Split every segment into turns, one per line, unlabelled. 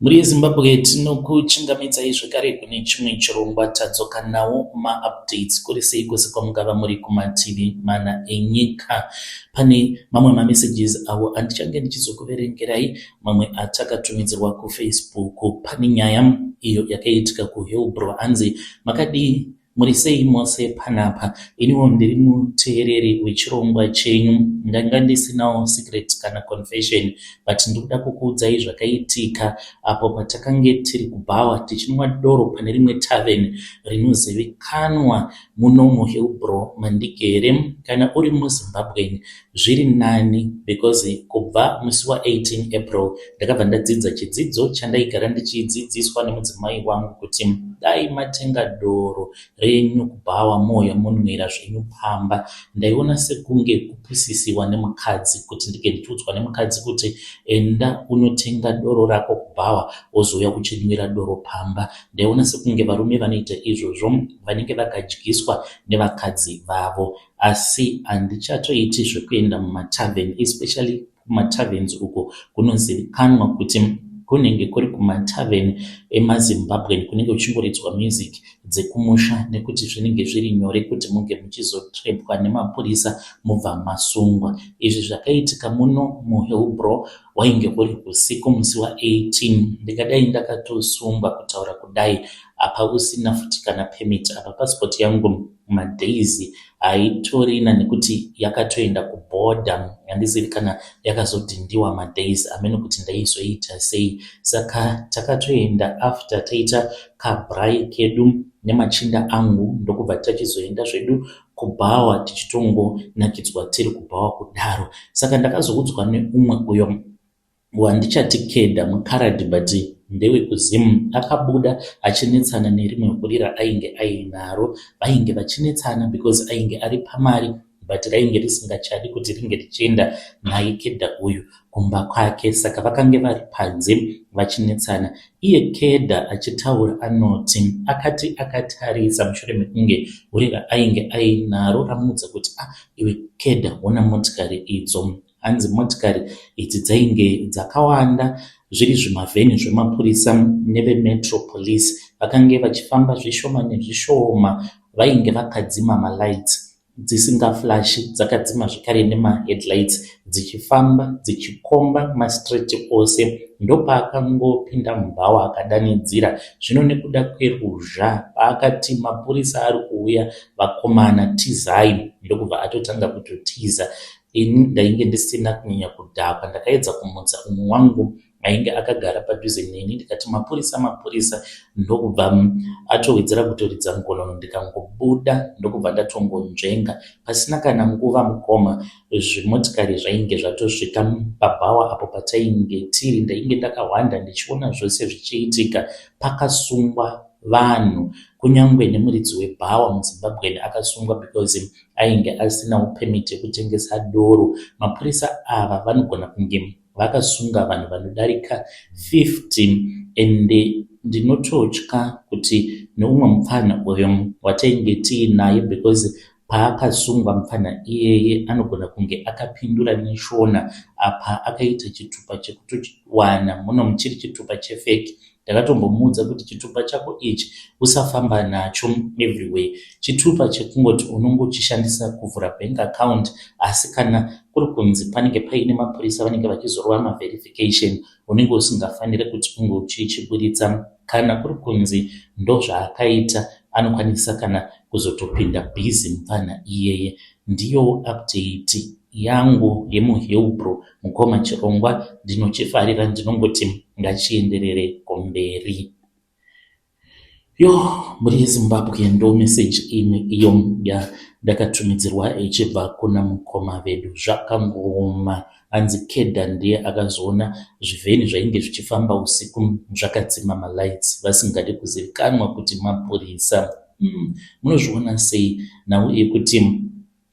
Mhuri yeZimbabwe tinokuchingamidzai zvekare kune chimwe chirongwa tadzoka nawo maupdates kuri sei kwose kwamungava muri kumativi mana enyika. Pane mamwe mamessages awo andichange ndichizokuverengerai mamwe atakatumidzirwa kuFacebook. Pane nyaya iyo yakaitika kuHillbrow hanzi makadii Muri sei mose panapa? Iniwo ndiri muteereri wechirongwa chenyu. Ndanga ndisinawo secret kana confession but ndikuda kukuudzai zvakaitika apo patakange tiri kubhawa tichinwa doro pane rimwe tavern rinozivikanwa muno muHillbrow mandigere. Kana uri muZimbabwean zviri nani because kubva musi wa 18 April ndakabva ndadzidza chidzidzo chandaigara ndichidzidziswa nemudzimai wangu kuti dai matenga doro renyu kubhawa mouya monwira zvenyu pamba. Ndaiona sekunge kupusisiwa nemukadzi kuti ndinge ndichiudzwa nemukadzi kuti enda unotenga doro rako kubhawa wozouya uchinwira doro pamba. Ndaiona sekunge varume vanoita izvozvo vanenge vakadyiswa nevakadzi vavo. Asi handichatoiti zvekuenda mumatavern especially kumataverns uko kunozivikanwa kuti kunenge kuri kumatavern emaZimbabwean kunenge kuchingoridzwa music dzekumusha nekuti zvinenge zviri nyore kuti munge muchizotrepwa nemapurisa mobva masungwa. Izvi zvakaitika muno muHillbrow hwainge huri husiku musi wa 18 ndingadai ndakatosungwa kutaura kudai apa usina futi kana permit apa passport yangu madays haitorina nekuti yakatoenda kuborder handizivi kana yakazodhindiwa madays hameno kuti ndaizoita sei saka takatoenda after taita kabraai kedu nemachinda angu ndokubva tachizoenda zvedu kubhawa tichitongonakidzwa tiri kubhawa kudaro saka ndakazoudzwa neumwe uyo wandichati Kedha mukaradhi but ndewekuZim akabuda achinetsana nerimwe hure raainge ainaro. Vainge vachinetsana because ainge ari pamari but rainge risingachadi kuti ringe richienda naye Kedha uyu kumba kwake saka vakange vari panze vachinetsana. Iye Kedha achitaura anoti akati akatarisa mushure mekunge hure raainge ainaro ramuudza kuti ah iwe Kedha hona motikari idzo Hanzi motikari idzi dzainge dzakawanda zviri zvimavheni zvemapurisa neveMetro Police. Vakange vachifamba zvishoma nezvishoma vainge vakadzima malights dzisingaflashi dzakadzima zvekare nemaheadlights dzichifamba dzichikomba mastreet ose. Ndopaakangopinda mubhawa akadanidzira zvino nekuda kweruzha paakati mapurisa ari kuuya vakomana tizai ndokubva atotanga kutotiza. Ini ndainge ndisina kunyanya kudhakwa ndakaedza kumutsa umwe wangu ainge akagara padhuze neni ndikati mapurisa mapurisa ndokubva atowedzera kutoridza ngonono ndikangobuda ndokubva ndatongonzvenga pasina kana nguva mukoma zvimotikari zvainge zvatosvika pabhawa apo patainge tiri ndainge ndakahwanda ndichiona zvose zvichiitika pakasungwa vanhu kunyangwe nemuridzi webhawa muZimbabwean akasungwa because ainge asinawo permit yekutengesa doro. Mapurisa ava vanogona kunge vakasunga vanhu vanodarika 50 ende ndinototya kuti neumwe mupfanha uyo watainge tiinaye because paakasungwa mupfanha iyeye anogona kunge akapindura neshona apa akaita chitupa chekutowana muno chiri chitupa chefeki Ndakatombomuudza kuti chitupa chako ichi usafamba nacho everywhere. Chitupa chekungoti unongochishandisa kuvhura bank account asi kana kuri kunzi panenge paine mapurisa vanenge vachizorova maverification unenge usingafanire kuti unge uchichiburitsa. Kana kuri kunzi ndozvaakaita anokwanisa kana kuzotopinda busy mupfanha iyeye. Ndiyowo update yangu yemuHillbrow mukoma chirongwa ndinochifarira ndinongoti ngachienderere kumberi. Yo mhuri yeZimbabwe ndo message imwe iyo yandakatumidzirwa ichibva kuna mukoma vedu zvakangooma hanzi Kedha ndiye akazoona zvivheni zvainge zvichifamba usiku zvakadzima malights vasingade kuzivikanwa kuti mapurisa. Munozviona sei nhau yekuti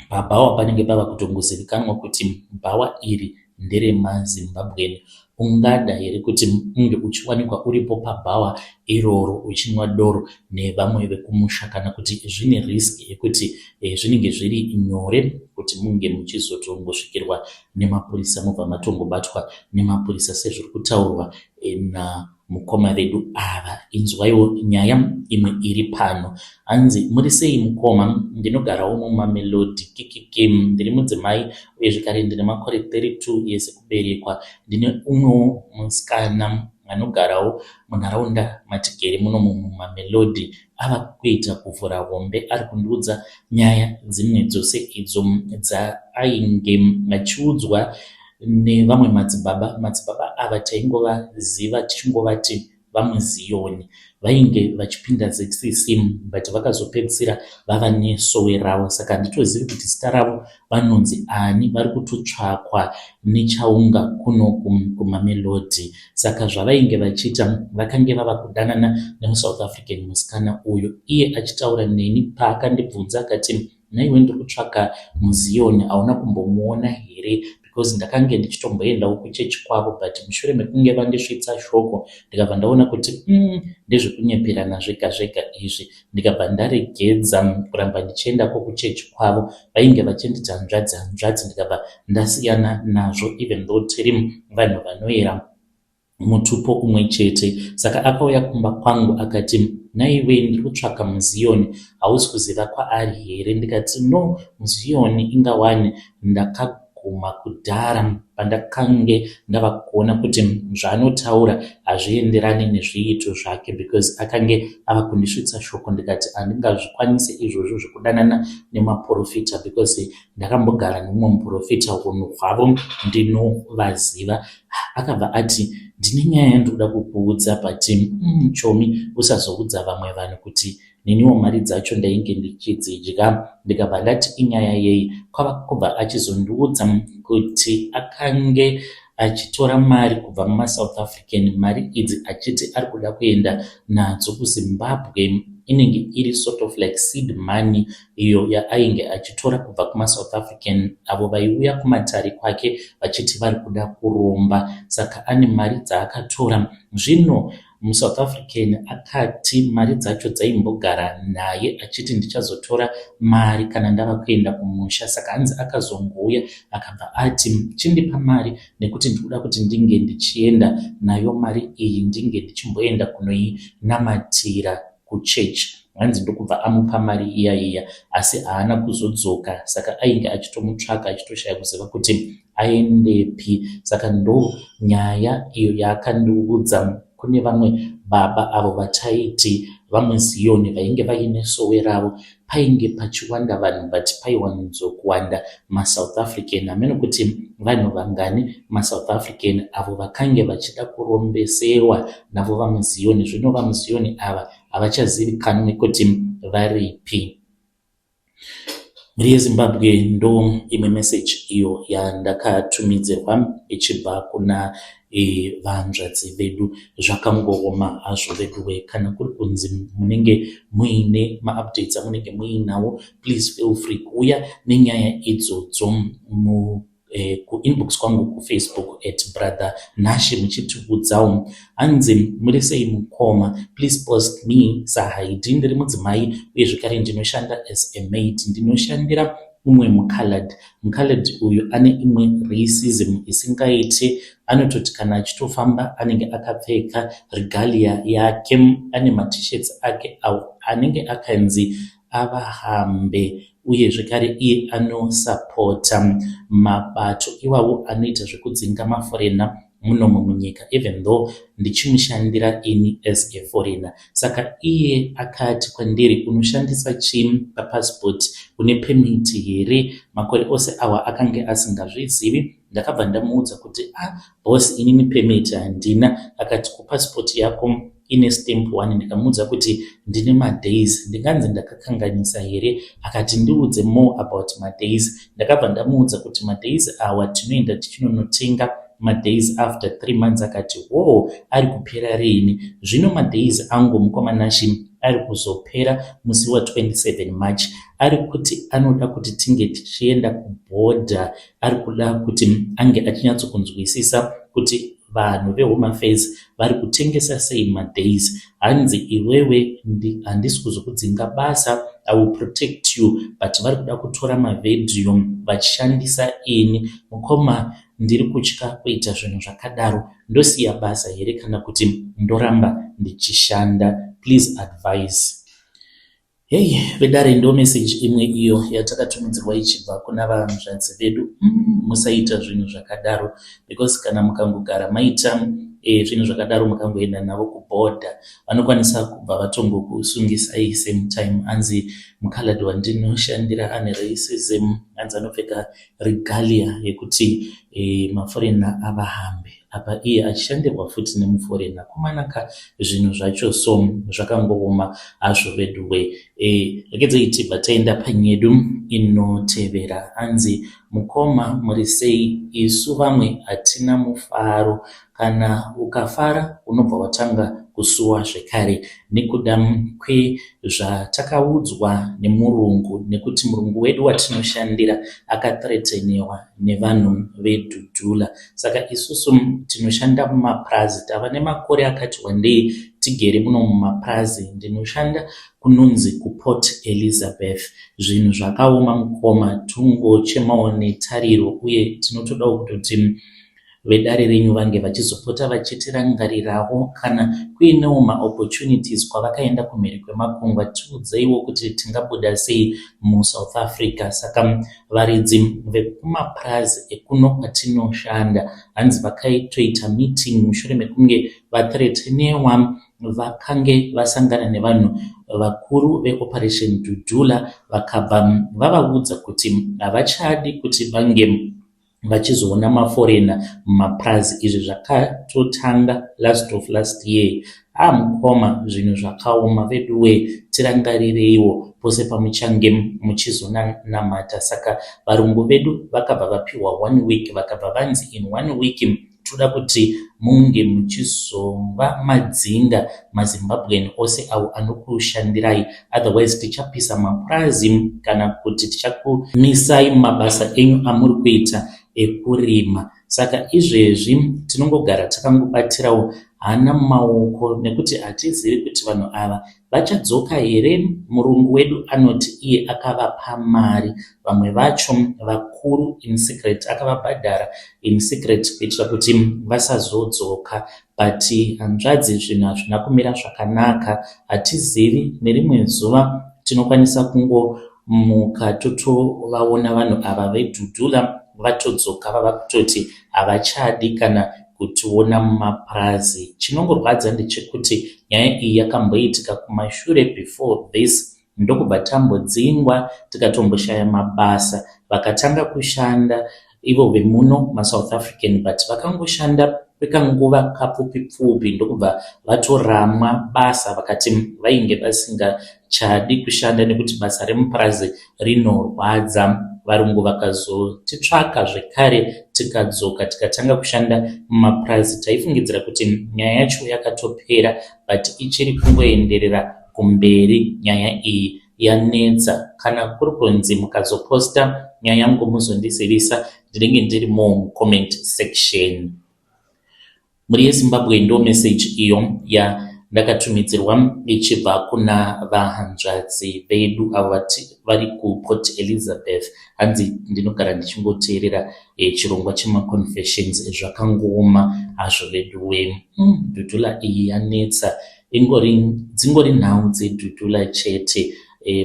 pabhawa panenge pava kutongozivikanwa kuti bhawa iri nderemaZimbabwean. Ungada here kuti unge uchiwanikwa uripo pabhawa iroro uchinwa doro nevamwe vekumusha kana kuti zvine risk yekuti eh, zvinenge zviri nyore kuti munge muchizotongosvikirwa nemapurisa mobva matongobatwa nemapurisa sezviri kutaurwa eh, na Mukoma vedu ava. Inzwaiwo nyaya imwe iri pano. Hanzi muri sei mukoma, ndinogarawo muMamelodi kikiki. Ndiri mudzimai uye zvekare ndine makore 32 years ekuberekwa. Ndine umwewo musikana anogarawo munharaunda matigere munomu muMamelodi. Ava kuita kuvhura hombe ari kundiudza nyaya dzimwe dzose idzo dzaainge achiudzwa nevamwe madzibaba. Madzibaba ava taingovaziva tichingovati vamuZiyoni. Vainge vachipinda ZCC but vakazopedzisira vava nesowe ravo saka handitozivi kuti zita ravo vanonzi ani. Vari kutotsvakwa nechaunga kuno kuMamelodi. Saka zvavainge vachiita vakange vava kudanana nemuSouth African musikana uyu. Iye achitaura neni paakandibvunza akati Nhaiwe ndiri kutsvaka muZion hauna kumbomuona here because ndakange ndichitomboendawo kuchechi kwavo but mushure mekunge vandisvitsa shoko ndikabva ndaona kuti umm ndezvekunyeperana zvega zvega izvi ndikabva ndaregedza kuramba ndichiendako kuchechi kwavo vainge vachinditi hanzvadzi hanzvadzi ndikabva ndasiyana nazvo even though tiri vanhu vanoera mutupo umwe chete. Saka akauya kumba kwangu akati, Nhaiwe ndiri kutsvaka muZiyoni, hausi kuziva kwaari here? Ndikati, No, muZiyoni inga wani ndakaguma kudhara pandakange ndava kuona kuti zvaanotaura hazvienderani nezviito zvake because akange ava kundisvitsa shoko ndikati handingazvikwanise izvozvo zvekudanana nemaporofita because ndakambogara nemumwe muporofita hunhu hwavo ndinovaziva. Akabva ati, Ndine nyaya yandinoda kukuudza but umm chomi usazoudza vamwe vanhu kuti neniwo mari dzacho ndainge ndichidzidya. Ndikabva ndati inyaya yei? Kwava kubva achizondiudza kuti akange achitora mari kubva mumaSouth African mari idzi achiti ari kuda kuenda nadzo kuZimbabwe inenge iri sort of like seed money iyo yaainge achitora kubva kumaSouth African avo vaiuya kumatare kwake vachiti vari kuda kuromba saka ane mari dzaakatora. Zvino muSouth African akati mari dzacho dzaimbogara naye achiti ndichazotora mari kana ndava kuenda kumusha saka hanzi akazongouya akabva ati chindipa mari nekuti ndikuda kuti ndinge ndichienda nayo mari iyi ndinge ndichimboenda kunoinamatira kuchurch hanzi ndokubva amupa mari iya iya asi haana kuzodzoka saka ainge achitomutsvaka achitoshaya kuziva kuti aendepi saka ndo nyaya iyo yaakandiudza kune vamwe baba avo vataiti vamuZiyoni vainge vaine sowe ravo painge pachiwanda vanhu but paiwanzokuwanda maSouth African hameno kuti vanhu vangani maSouth African avo vakange vachida kurombesewa navo vamuZiyoni zvino vamuZiyoni ava havachazivikanwi kuti varipi. Mhuri yeZimbabwe ndo imwe message iyo yandakatumidzirwa ichibva kuna e, vanzvadzi vedu. Zvakangooma hazvo veduwe, kana kuri kunzi munenge muine maupdates amunenge muinawo, please feel free kuuya nenyaya idzodzo mu eh, kuinbox kwangu kufacebook at brother Nashe muchitiudzawo. Hanzi muri sei mukoma, please post me saHaidi, ndiri mudzimai uye zvekare ndinoshanda as a maid, ndinoshandira umwe mucolored. Mucolored uyu ane imwe racism isingaite, anototi kana achitofamba anenge akapfeka regalia yake, ane matishirts ake awo anenge akanzi avahambe uye zvekare iye anosapota mabato iwawo anoita zvekudzinga maforena munomu munyika even though ndichimushandira ini as a foreigner. Saka iye akati kwandiri unoshandisa chii papassport une permit here? Makore ose awa akange asingazvizivi. Ndakabva ndamuudza kuti ah boss inini permit handina. Akati kupassport yako ine stamp one ndikamuudza kuti ndine madays ndinganzi ndakakanganisa here akati ndiudze more about madays ndakabva ndamuudza kuti madays awa tinoenda tichinonotenga madays after 3 months akati hoo ari kupera riini zvino madays angu mukoma Nashi ari kuzopera musi wa 27 March ari kuti anoda kuti tinge tichienda kubhodha ari kuda kuti ange achinyatsokunzwisisa kuti vanhu veHome Affairs vari kutengesa sei madays. Hanzi iwewe handisi kuzokudzinga basa, I will protect you but vari kuda kutora mavhidhiyo vachishandisa ini. Mukoma Ndiri kutya kuita zvinhu zvakadaro. Ndosiya basa here kana kuti ndoramba ndichishanda? Please advise. Hey, vedare, ndo message imwe iyo yatakatumidzirwa ichibva kuna vanzvadzi vedu. Musaita zvinhu zvakadaro because kana mukangogara maita zvinhu zvakadaro, mukangoenda navo kubhodha, vanokwanisa kubva vatongokusungisai same time. Anzi mucolored wandinoshandira ane racism, anzi anopfeka regalia yekuti maforeigner avahambe, apa iye achishandirwa futi nemuforeigner. Kumanaka zvinhu zvacho so zvakangooma hazvo veduwe. Regedzei tibva taenda panyedu inotevera. Anzi, "Mukoma, muri sei? Isu vamwe hatina mufaro. Kana ukafara unobva watanga kusuwa zvekare nekuda kwezvatakaudzwa nemurungu, nekuti murungu wedu watinoshandira akathreatenewa nevanhu veDudula. Saka isusu tinoshanda mumapurazi, tava nemakore akati wandei tigere muno mumapurazi. Ndinoshanda kunonzi kuPort Elizabeth. Zvinhu zvakaoma mukoma, tungochemawo netariro uye tinotodawo kutoti vedare renyu vange vachizopota vachitirangarirawo. Kana kuinewo maopportunities kwavakaenda kumhiri kwemakungwa, tiudzeiwo kuti tingabuda sei muSouth Africa." Saka varidzi vekumapurazi ekuno kwatinoshanda, hanzi vakaitoita meeting mushure mekunge vathreatenewa. Vakange vasangana nevanhu vakuru veOperation Dudula, vakabva vavaudza kuti havachadi kuti vange vachizoona maforeigner mumapurazi. Izvi zvakatotanga last of last year. A mukoma, zvinhu zvakaoma veduwe, tirangarireiwo pose pamuchange muchizonamata. Saka varungu vedu vakabva vapiwa one week, vakabva vanzi in one week toda kuti munge muchizova madzinga maZimbabwean ose avo anokushandirai, otherwise tichapisa mapurazi kana kuti tichakumisai mumabasa enyu amuri kuita ekurima. Saka izvezvi tinongogara takangobatirawo hana mumaoko nekuti hatizivi kuti vanhu ava vachadzoka here. Murungu wedu anoti iye akavapa mari, vamwe vacho vakuru, in secret, akavabhadhara in secret kuitira kuti vasazodzoka. But hanzvadzi, zvinhu hazvina kumira zvakanaka. Hatizivi, nerimwe zuva tinokwanisa kungomuka totovaona vanhu ava veDudula vatodzoka, vava kutoti havachadi kana kutiona mumapurazi. Chinongorwadza ndechekuti nyaya iyi yakamboitika kumashure before this, ndokubva tambodzingwa, tikatomboshaya mabasa. Vakatanga kushanda ivo vemuno maSouth African, but vakangoshanda kwekanguva kapfupi pfupi, ndokubva vatoramwa basa. Vakati vainge vasingachadi kushanda nekuti basa remupurazi rinorwadza. Varungu vakazotitsvaka zvekare, tikadzoka, tikatanga kushanda mumapurazi. Taifungidzira kuti nyaya yacho yakatopera, but ichiri kungoenderera kumberi. Nyaya iyi yanetsa. Kana kuri kunzi mukazoposta nyaya yangu, muzondizivisa, ndinenge ndiri mucomment section. Mhuri yeZimbabwe, ndo message iyo yandakatumidzirwa ichibva kuna vahanzvadzi vedu avo vari kuPort Elizabeth. Hanzi, "Ndinogara ndichingoteerera chirongwa chemaconfessions." Zvakangooma hazvo veduwe. Dudula iyi yanetsa, dzingori nhau dzeDudula chete.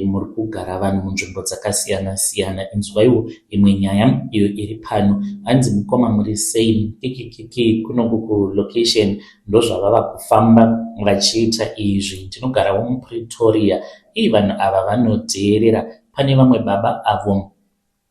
Muri kugara vanhu munzvimbo dzakasiyana siyana. Inzwaiwo imwe nyaya iyo iri pano. Hanzi, "Mukoma, muri sei? Kikikiki, kunoku kulocation ndozvavava kufamba vachiita izvi. Ndinogarawo muPretoria. Ii, vanhu ava vanodheerera. Pane vamwe baba avo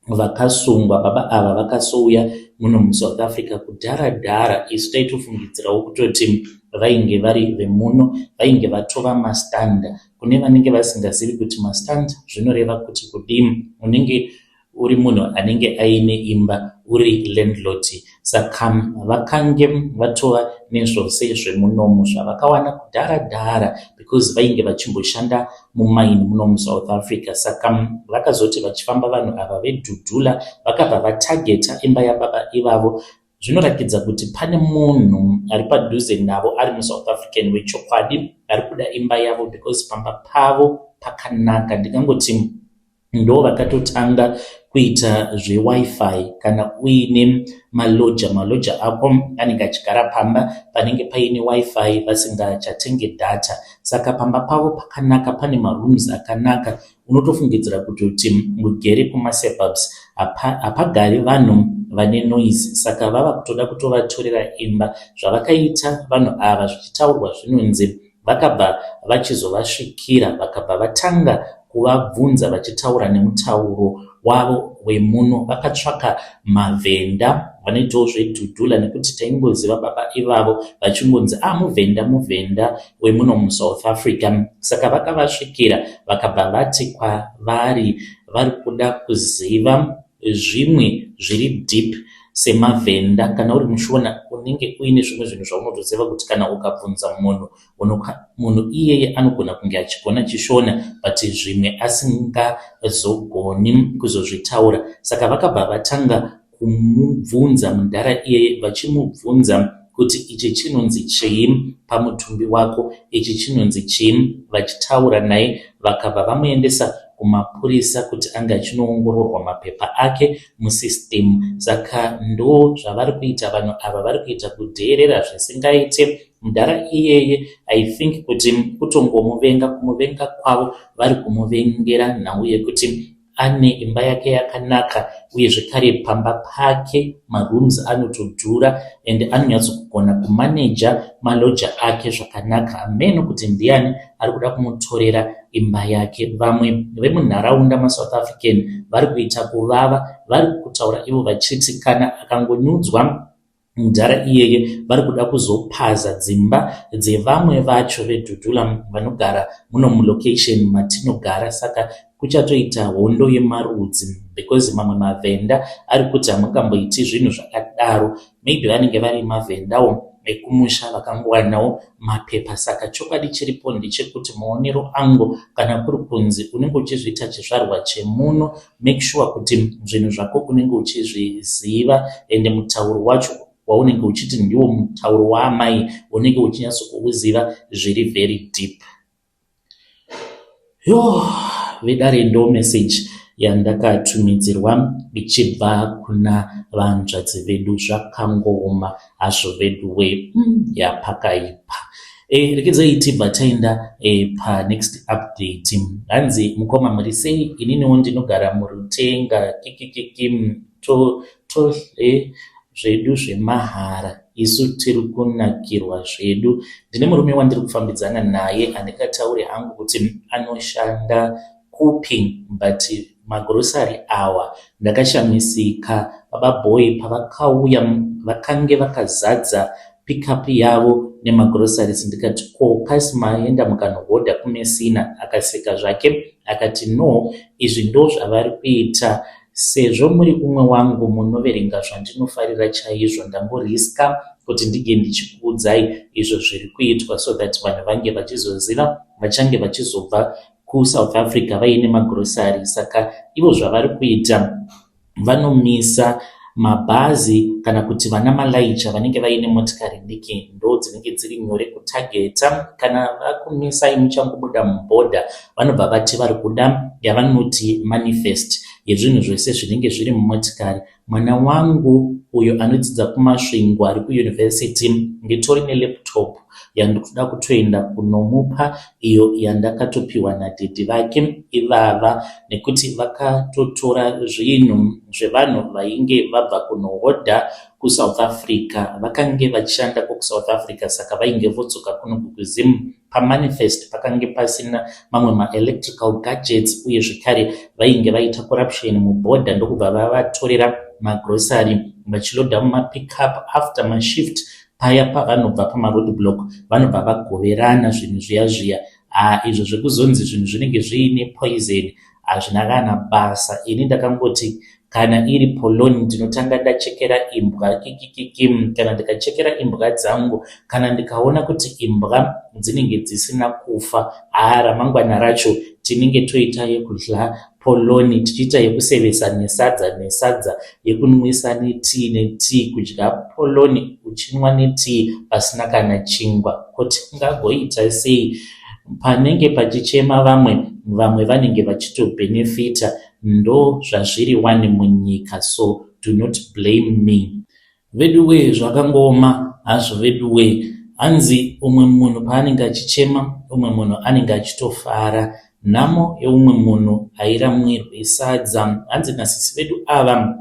vakasungwa. Baba ava vakasouya muno muSouth Africa kudhara dhara. Isu taitofungidzirawo kutoti vainge vari vemuno, vainge vatova mastanda." Kune vanenge vasingazivi kuti mastand zvinoreva kuti kudini, unenge uri munhu anenge aine imba, uri landlord. Saka vakange vatova nezvose zvemunomu zvavakawana kudhara dhara because vainge vachimboshanda mumaini muno muSouth Africa. Saka vakazoti vachifamba vanhu ava veDudula, vakabva vatargeta imba yababa ivavo. Zvinoratidza kuti pane munhu ari padhuze navo ari muSouth African wechokwadi ari kuda imba yavo because pamba pavo pakanaka. Ndingangoti ndo vakatotanga. kuita zveWiFi kana uine malodger. Malodger ako anenge achigara pamba panenge paine WiFi vasingachatenge data. Saka pamba pavo pakanaka, pane marooms akanaka. Unotofungidzira kutoti mugere kumasuburbs, hapagari vanhu vane noise. Saka vava kutoda kutovatorera imba. Zvavakaita vanhu ava zvichitaurwa zvinonzi vakabva vachizovasvikira, vakabva vatanga kuvabvunza vachitaura nemutauro wavo wemuno. Vakatsvaka mavhenda vanoitawo zvedhudhula, nekuti taingoziva baba ivavo vachingonzi a muvhenda, muvhenda wemuno muSouth Africa. Saka vakavasvikira, vakabva vati kwavari vari kuda kuziva zvimwe zviri deep semavhenda. Kana uri muShona unenge uine zvimwe zvinhu zvaunotoziva kuti kana ukabvunza munhu, munhu iyeye anogona kunge achigona chiShona but zvimwe asingazogoni kuzozvitaura. Saka vakabva vatanga kumubvunza mudhara iyeye, vachimubvunza kuti ichi chinonzi chii pamutumbi wako, ichi chinonzi chii, vachitaura naye. Vakabva vamuendesa kumapurisa kuti ange achinoongororwa mapepa ake musystem. Saka ndo zvavari kuita vanhu ava, vari kuita kudheerera zvisingaite mudhara iyeye. I think kuti kutongomuvenga, kumuvenga kwavo vari kumuvengera nhau yekuti ane imba yake yakanaka, uye zvekare pamba pake marooms anotodhura and anonyatsokugona kumaneja malodger ake zvakanaka. Hameno kuti ndiani ari kuda kumutorera imba yake. Vamwe vemunharaunda, maSouth African, vari kuita kuvava, vari kutaura ivo vachiti kana akangonyudzwa mudhara iyeye, vari kuda kuzopaza dzimba dzevamwe vacho vedhudhula vanogara muno mulocation matinogara. Saka kuchatoita hondo yemarudzi, because mamwe mavhenda ari kuti hamungamboiti zvinhu zvakadaro. Maybe vanenge vari mavhendawo ekumusha vakangowanawo mapepa. Saka chokwadi chiripo ndechekuti, maonero angu, kana kuri kunzi unenge uchizviita chizvarwa chemuno, make sure kuti zvinhu zvako unenge uchizviziva, ende mutauro wacho waunenge uchiti ndiwo mutauro waamai unenge uchinyatsokuuziva zviri very deep. Yo, vedare, ndo message yandakatumidzirwa ichibva kuna vanzvadzi vedu. Zvakangooma hazvo veduwe, yapakaipa. Rekedzai tibva taenda panext update. Hanzi, "Mukoma, muri sei? Ininiwo ndinogara muRutenga kikikiki. Tohle zvedu zvemahara, isu tiri kunakirwa zvedu. Ndine murume wandiri kufambidzana naye, handingatauri hangu kuti anoshanda kupi, but magrocery awa ndakashamisika baba boy pavakauya, vakange vakazadza pickup yavo nemagroceries. Ndikati, 'Ko kasi maenda mukanohodha kuMessina?' Akaseka zvake akati, 'No, izvi ndo zvavari kuita. Sezvo muri umwe wangu munoverenga zvandinofarira chaizvo, ndangoriska kuti ndinge ndichikuudzai izvo zviri kuitwa so that vanhu vange vachizoziva vachange vachizobva kuSouth Africa vaine magrocery. Saka ivo zvavari kuita, vanomisa mabhazi kana kuti vana malaicha vanenge vaine motikari diki, ndo dzinenge dziri nyore kutageta. Kana vakumisai muchangobuda mubhodha, vanobva vati vari kuda yavanoti manifest yezvinhu zvese zvinenge zviri mumotikari. Mwana wangu uyo anodzidza kuMasvingo ari kuyunivhesiti, nditori nelaptop yandikuda kutoenda kunomupa, iyo yandakatopiwa nadhedhi vake ivava, nekuti vakatotora zvinhu zvevanhu vainge vabva kunohodha kuSouth Africa. Vakange vachishanda kuSouth Africa, saka vainge vodzoka kuno kuZim. Pamanifest pakange pasina mamwe maelectrical gadgets, uye zvekare vainge vaita corruption mubhodha, ndokubva vavatorera magrocery vachilodha mumapickup. After mashift paya pavanobva pamaroad block, vanobva vagoverana zvinhu zviya zviya. Ha, izvo zvekuzonzi zvinhu zvinenge zviine poison hazvina kana basa. Ini ndakangoti kana iri polony, ndinotanga ndachekera imbwa kikikikim. Kana ndikachekera imbwa dzangu, kana ndikaona kuti imbwa dzinenge dzisina kufa, haa, ramangwana racho tinenge toita yekudya polony, tichiita yekusevesa nesadza nesadza, yekunwisa netii netii. Kudya polony uchinwa netii pasina kana chingwa, ko tingagoita sei panenge pachichema vamwe?" Vamwe vanenge vachitobhenefita. Ndo zvazviri wani munyika, so do not blame me. Veduwee, zvakangooma hazvo veduwee. Hanzi umwe munhu paanenge achichema, umwe munhu anenge achitofara. Nhamo yeumwe munhu hairamwirwi sadza. Hanzi nasisi vedu ava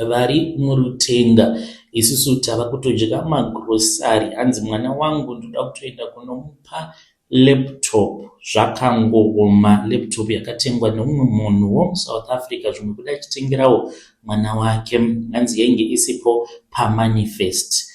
vari murutenga, isusu tava kutodya magrosari. Hanzi mwana wangu ndoda kutoenda kunomupa laptop. Zvakangooma, laptop yakatengwa neumwe munhu womuSouth Africa, zvimwe kuda achitengerawo mwana wake. Hanzi yainge isipo pamanifest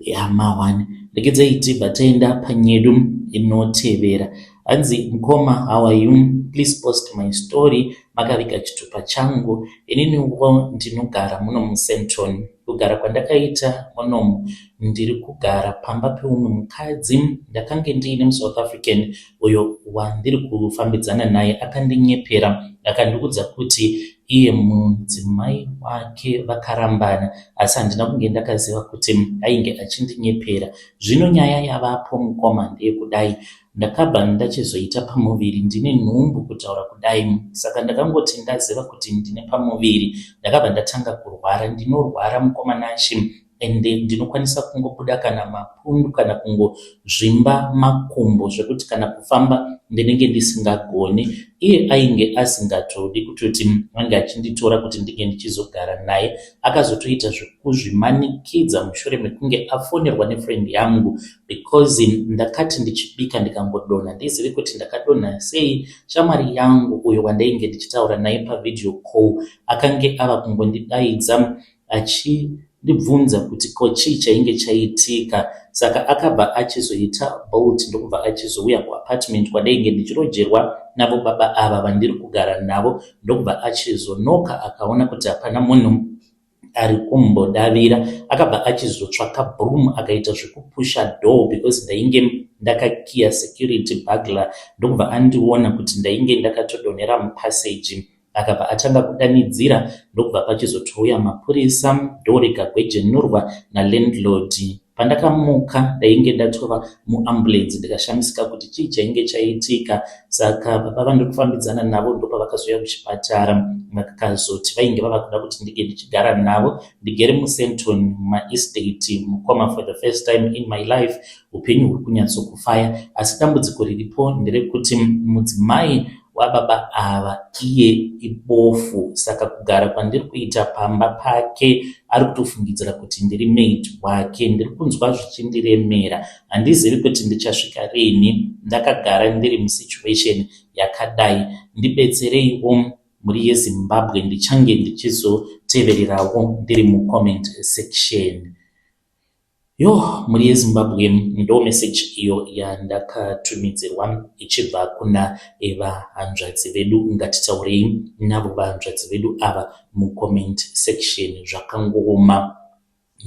yama1. Regedzai tibva taenda panyedu inotevera. Hanzi, "Mukoma, how are you? Please post my story. Makaviga chitupa changu. Ininiwo ndinogara muno muSandton. Kugara kwandakaita munomu, ndiri kugara pamba peumwe mukadzi. Ndakange ndiine muSouth African uyo wandiri kufambidzana naye. Akandinyepera, akandiudza kuti iye mudzimai wake vakarambana, asi handina kunge ndakaziva kuti ainge achindinyepera. Zvino nyaya yavapo, mukoma, ndeyekudai: ndakabva ndachizoita pamuviri, ndine nhumbu kutaura kudai. Saka ndakangoti ndaziva kuti ndine pamuviri, ndakabva ndatanga kurwara. Ndinorwara, mukoma Nashe, ende ndinokwanisa kungobuda kana mapundu kana kungozvimba makumbo zvekuti kana kufamba ndinenge ndisingagoni. Iye ainge asingatodi kutoti ange achinditora kuti ndinge ndichizogara naye. Akazotoita zvekuzvimanikidza mushure mekunge afonerwa nefriend yangu, because ndakati ndichibika ndikangodonha, handizivi kuti ndakadonha sei. Shamwari yangu uyo wandainge ndichitaura naye pavideo call akange ava kungondidaidza achindibvunza kuti ko chii chainge chaitika. Saka akabva achizoita Bolt, ndokubva achizouya kuapartment kwandainge ndichirojerwa navo baba ava vandiri kugara navo, ndokubva achizonoka, akaona kuti hapana munhu ari kumbodavira. Akabva achizotsvaka broom, akaita zvekupusha door because ndainge ndakakiya security burglar, ndokubva andiona kuti ndainge ndakatodonhera mupassage. Akabva atanga kudanidzira, ndokubva pachizotouya mapurisa, door rikagwejenurwa nalandlord. Pandakamuka ndainge ndatova muambulance, ndikashamisika kuti chii chainge chaitika. Saka baba vandiri kufambidzana navo ndopavakazouya kuchipatara, vakazoti vainge vava kuda kuti ndinge ndichigara navo. Ndigere muSandton mumaestate. Mukoma, for the first time in my life upenyu huri kunyatsokufaya, asi dambudziko riripo nderekuti mudzimai wababa ava iye ibofu. Saka kugara kwandiri kuita pamba pake, ari kutofungidzira kuti ndiri maid wake. Ndiri kunzwa zvichindiremera. Handizivi kuti ndichasvika rini ndakagara ndiri musituation yakadai. Ndibetsereiwo, mhuri yeZimbabwe. Ndichange ndichizotevererawo ndiri mucomment section." Yo, mhuri yeZimbabwe, ndo message iyo yandakatumidzirwa ichibva kuna vahanzvadzi vedu. Ngatitaurei navo vahanzvadzi vedu ava mucomment section. Zvakangooma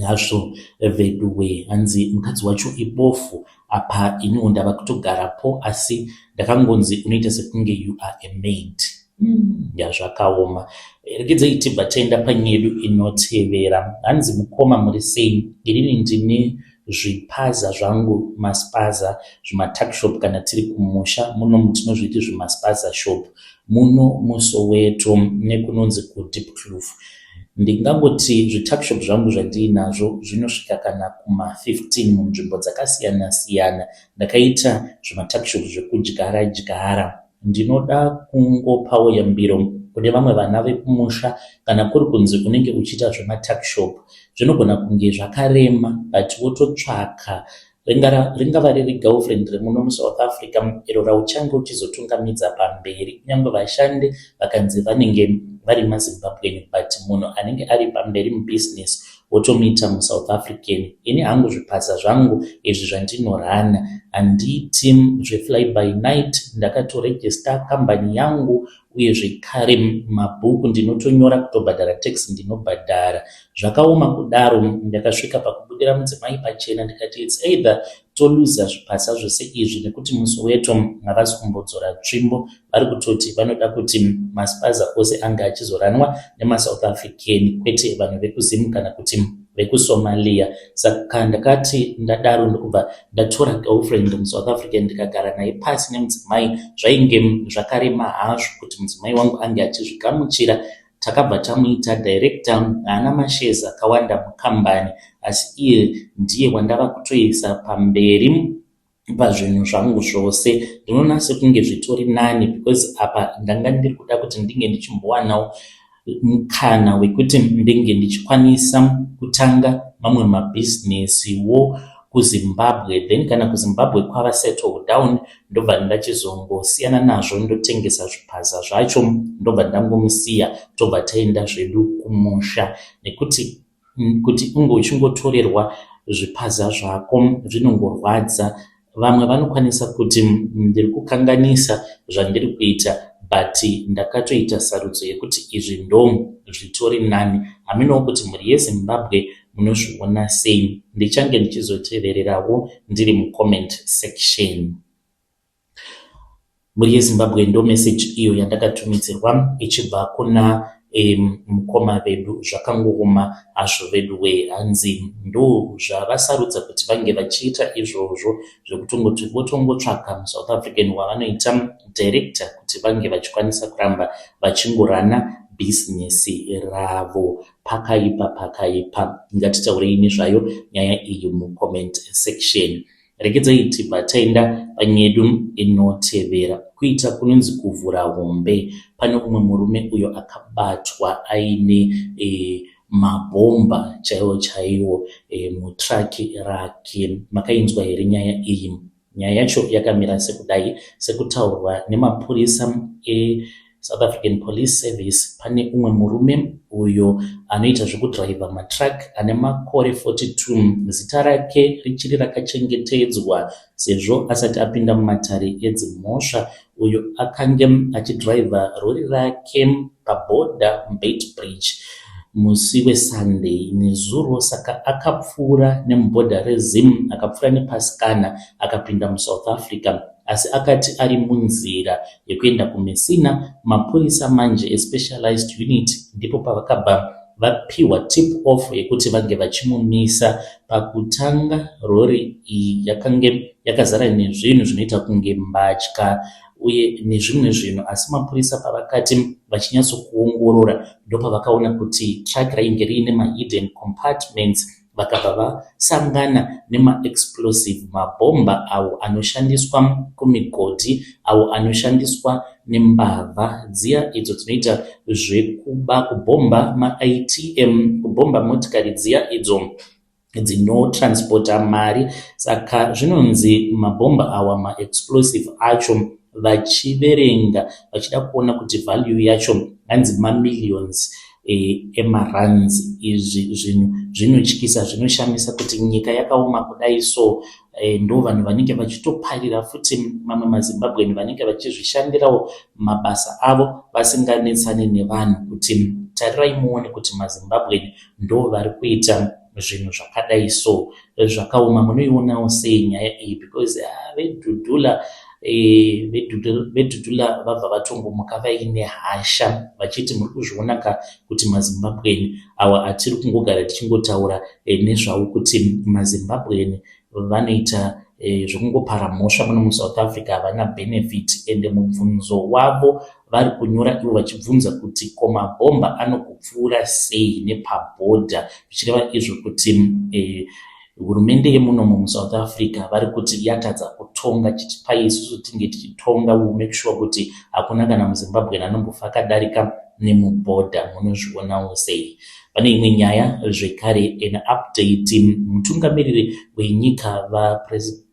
hazvo veduwe. Hanzi mukadzi wacho ibofu, apa iniwo ndava kutogarapo, asi ndakangonzi unoita sekunge you are a maid. Yazvakaoma. Regedzai tibva taenda panyedu inotevera. Hanzi, "Mukoma, muri sei? Inini ndine zvipaza zvangu, maspaza, zvimatuckshop. Kana tiri kumusha muno tinozviti zvimaspaza shop muno muSoweto nekunonzi kuDiepkloof. Ndingangoti zvituckshop zvangu zvandiinazvo zvinosvika kana kuma15 munzvimbo dzakasiyana siyana. Ndakaita zvimatuckshop zvekudyara dyara. Ndinoda kungopawo yambiro kune vamwe vana vekumusha. Kana kuri kunzi unenge uchiita zvematuckshop, zvinogona kunge zvakarema, but wototsvaka ringava riri girlfriend remuno muSouth Africa iro rauchange uchizotungamidza pamberi. Kunyange vashandi vakanzi vanenge vari maZimbabwean, but munhu anenge ari pamberi mubusiness wotomuita muSouth African. Ini hangu zvipaza zvangu izvi zvandinorana, handiti zvefly by night. Ndakatoregister kambani yangu, uye zvekare mabhuku ndinotonyora, kutobhadhara tax ndinobhadhara. Zvakaoma kudaro, ndakasvika pakubudira mudzimai pachena, ndikati it's either toluza zvipaza zvose izvi, nekuti muSoweto havasi kumbodzora tsvimbo, vari kutoti vanoda kuti maspaza ose ange achizoranwa nemaSouth African, kwete vanhu vekuZim kana kuti vekuSomalia. Saka ndakati ndadaro ndokubva ndatora girlfriend muSouth African ndikagara naye pasi nemudzimai. Zvainge zvakarema hazvo kuti mudzimai wangu ange achizvigamuchira. Takabva tamuita director, haana mashares akawanda mukambani asi iye ndiye wandava kutoisa pamberi pazvinhu zvangu zvose. Ndinoona sekunge zvitori nani because apa ndanga ndiri kuda kuti ndinge ndichimbowanawo mukana wekuti ndinge ndichikwanisa kutanga mamwe mabhizinesiwo kuZimbabwe. Then kana kuZimbabwe kwava settle down, ndobva ndachizongosiyana nazvo, ndotengesa zvipaza zvacho, ndobva ndangomusiya, tobva taenda zvedu kumusha, nekuti kuti unge uchingotorerwa zvipaza zvako zvinongorwadza. Vamwe vanokwanisa kuti ndiri kukanganisa zvandiri kuita, but ndakatoita sarudzo yekuti izvi ndo zvitori nani. Hamenowo kuti mhuri yeZimbabwe munozviona sei. Ndichange ndichizotevererawo ndiri mucomment section. Mhuri yeZimbabwe, ndo message iyo yandakatumidzirwa ichibva kuna mukoma vedu. Zvakangooma hazvo vedu wee. Hanzi ndo zvavasarudza kuti vange vachiita izvozvo zvekutongoti votongotsvaka muSouth African wavanoita director kuti vange vachikwanisa kuramba vachingorana bhizinesi ravo. Pakaipa, pakaipa. Ngatitaurei nezvayo nyaya iyi mucomment section. Regedzai tibva taenda panyedu inotevera. Kuita kunonzi kuvhura hombe. Pane umwe murume uyo akabatwa aine mabhomba chaiwo chaiwo mutraki rake. Makainzwa here nyaya iyi? Nyaya yacho yakamira sekudai: sekutaurwa nemapurisa eSouth African Police Service, pane umwe murume uyo anoita zvekudhiraivha matruck ane makore 42. Zita rake richiri rakachengetedzwa sezvo asati apinda mumatare edzimhosva. Uyo akange achidhiraivha rori rake pabhodha muBeitbridge musi weSunday nezuro. Saka akapfuura nemubhodha reZim, akapfuura nepaScanner, akapinda muSouth Africa. Asi akati ari munzira yekuenda kuMessina, mapurisa manje especialized unit ndipo pavakabva vapiwa tip off yekuti vange vachimumisa. Pakutanga rori iyi yakange yakazara nezvinhu zvinoita kunge mbatya uye nezvimwe zvinhu, asi mapurisa pavakati vachinyatsokuongorora ndopavakaona kuti truck rainge riine mahidden compartments. Vakabva vasangana nemaexplosive, mabhomba awo anoshandiswa kumigodhi, awo anoshandiswa nembavha dziya idzo dzinoita zvekuba, kubhomba maATM, kubhomba motikari dziya idzo dzinotranspota mari. Saka zvinonzi mabhomba awa, maexplosive acho, vachiverenga vachida kuona kuti value yacho, hanzi mamillions emarands. Izvi zvinhu zvinotyisa, zvinoshamisa kuti nyika yakaoma kudai so ndo vanhu vanenge vachitoparira futi mamwe maZimbabwean vanenge vachizvishandirawo mabasa avo vasinganetsani nevanhu, kuti tarirai muone kuti maZimbabwean ndo vari kuita zvinhu zvakadai so. Zvakaoma. Munoionawo sei nyaya iyi? Because veDudula veDudula vabva vatongomuka vaine hasha vachiti muri kuzviona ka kuti maZimbabwean awa atiri kungogara tichingotaura nezvavo, kuti maZimbabwean vanoita zvekungopara mhosva muno muSouth Africa, havana benefit. Ende mubvunzo wavo vari kunyora ivo vachibvunza kuti ko mabhomba anokupfuura sei nepabhodha, zvichireva izvo kuti hurumende yemunomo muSouth Africa vari kuti yatadza kutonga. Chitipai isusu tinge tichitonga, we make sure kuti hakuna kana muZimbabwean anombofa akadarika nemubhodha. Munozvionawo sei? Pane imwe nyaya zvekare, an update. Mutungamiriri wenyika,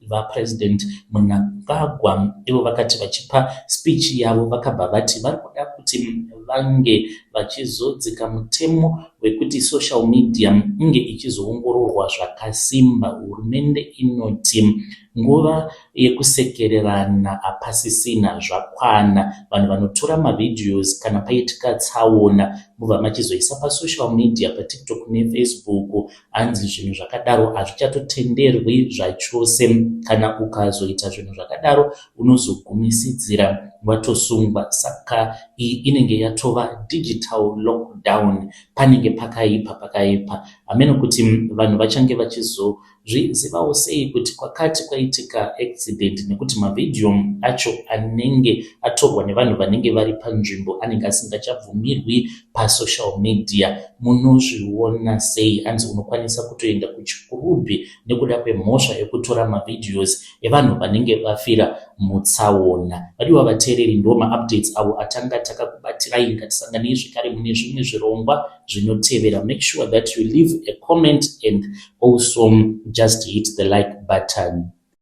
vaPresident Mnangagwa, ivo vakati vachipa speech yavo vakabva vati vari kuda kuti vange vachizodzika mutemo wekuti social media inge ichizoongororwa zvakasimba. Hurumende inoti nguva yekusekererana hapasisina, zvakwana. Vanhu vanotora mavideos kana paitika tsaona mobva machizoisa pasocial media, paTikTok neFacebook, hanzi zvinhu zvakadaro hazvichatotenderwi zvachose. Kana ukazoita zvinhu zvakadaro, unozogumisidzira watosungwa. Saka iyi inenge yatova digital lockdown. Panenge pakaipa, pakaipa. Hameno kuti vanhu vachange vachizozvizivawo sei kuti kwakati kwaitika accident, nekuti mavhidhiyo acho anenge atorwa nevanhu vanenge vari panzvimbo anenge asingachabvumirwi pasocial media. Munozviona sei? Anzi unokwanisa kutoenda kuChikurubi nekuda kwemhosva yekutora mavideos evanhu vanenge vafira mutsaona. Vadiwa vateereri, ndo maupdates avo atanga takakubatirai. Ngatisanganei zvekare mune zvimwe zvirongwa zvinotevera. Make sure that you leave a comment and also just hit the like button.